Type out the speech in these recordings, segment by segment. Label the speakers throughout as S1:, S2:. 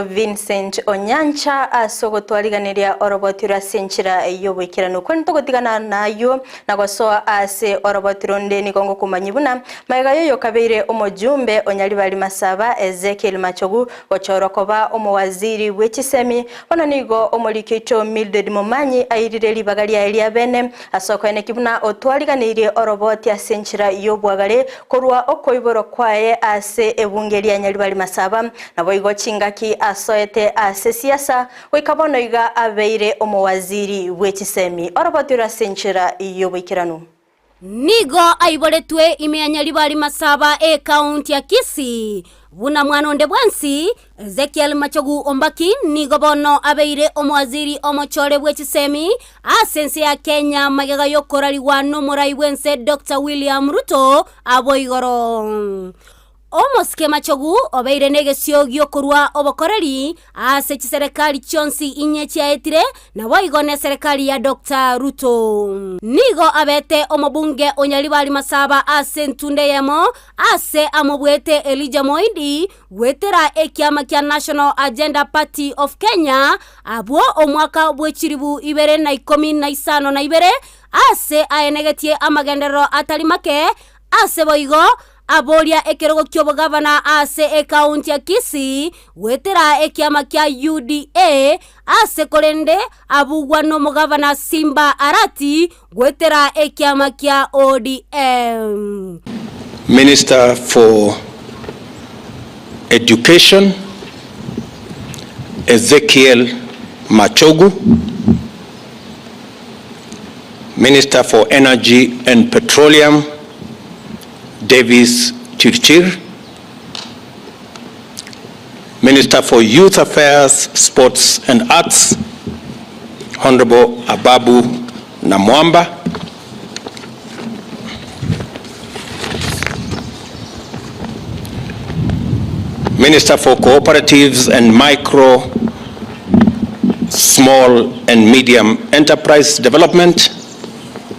S1: Vincent Onyancha ase ogotwariganeria oroboti rwa ase enchera y'oboikeranu. Korende togotigana nayio na gosoa ase oroboti ronde nigo ngokomanyia buna magega y'oyokabeire omojumbe o Nyaribari Masaba Ezekiel Machogu gochorwa koba omowaziri bwe chisemi, bono nigo omoriki oito Mildred Momanyi airire ribaga riaye ria bene ase okoeneki buna otwariganeirie oroboti ase enchera y'obwagare korwa okoiborwa kwaye ase ebunge ria Nyaribari Masaba. Naboigo chingaki asoete ase siasa, goika bono iga abeire omowaziri bwe chisemi. Oroboti ore ase enchera y'oboikeranu.
S2: Nigo aiboretwe ime ya Nyaribari Masaba ekaunti ya Kisii. Buna mwana onde bwensi, Ezekiel Machogu Ombaki nigo bono abeire omowaziri omochore bwe chisemi ase ense ya Kenya magega y'okorarigwa n'omorai bw'ense Doctor William Ruto abwo igoro. Omosike Machogu obeire negesio gi'okorua obokoreri ase chiserekari chionsi inye chiaetire, naboigo neserekari ya Doctor Ruto. Nigo abete omobunge o Nyaribari Masaba ase entunda eyemo ase amobuete Elijah Moindi goetera ekiama kia National Agenda Party of Kenya abwo omwaka bwe chilibu ibere na ikomi na isano na ibere ase aenegetie amagenderero atari make ase boigo Aboria ekerogo ki'obogavana ase ekaunti ya Kisii goetera ekiama kia UDA ase korende abugwa nomogavana Simba Arati goetera ekiama kia ODM.
S3: Minister for Education, Ezekiel Machogu, Minister for Energy and Petroleum, Davis Chirchir, Minister for Youth Affairs, Sports and Arts, Honorable Ababu Namwamba, Minister for Cooperatives and Micro, Small and Medium Enterprise Development,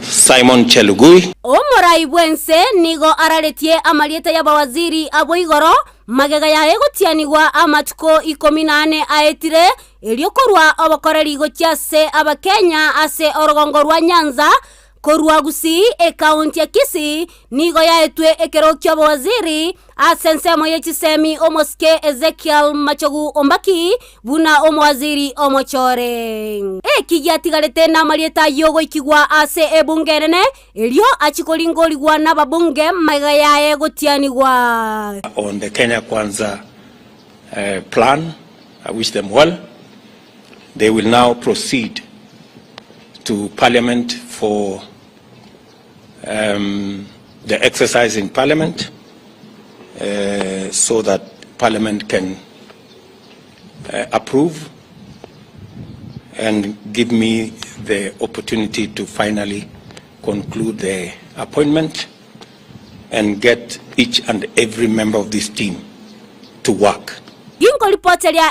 S3: Simon Chelugui.
S2: Omorai bw'ense nigo araretie amarieta y'abawaziri abwo igoro, magega yaye gotianigwa amatuko ikomi na ane aetire, erio korwa obokoreri gochia ase Abakenya ase orogongo rwa Nyanza, Korwa Gusii, ekaunti ya Kisii nigo yaetwe ekerogo ki'obowaziri ase ensemo ye chisemi omosike Ezekiel Machogu Ombaki buna omowaziri omochore. Eki giatigarete namarieta y'ogoikigwa ase ebunge enene erio achie koringorigwa nababunge magega yaye gotianigwa.
S3: On the Kenya Kwanza plan, I wish them well. They will now proceed to Parliament for um, the exercise in Parliament uh, so that Parliament can uh, approve and give me the opportunity to finally conclude the appointment and get each and every member of this team to work.
S2: Ginkoripoteria.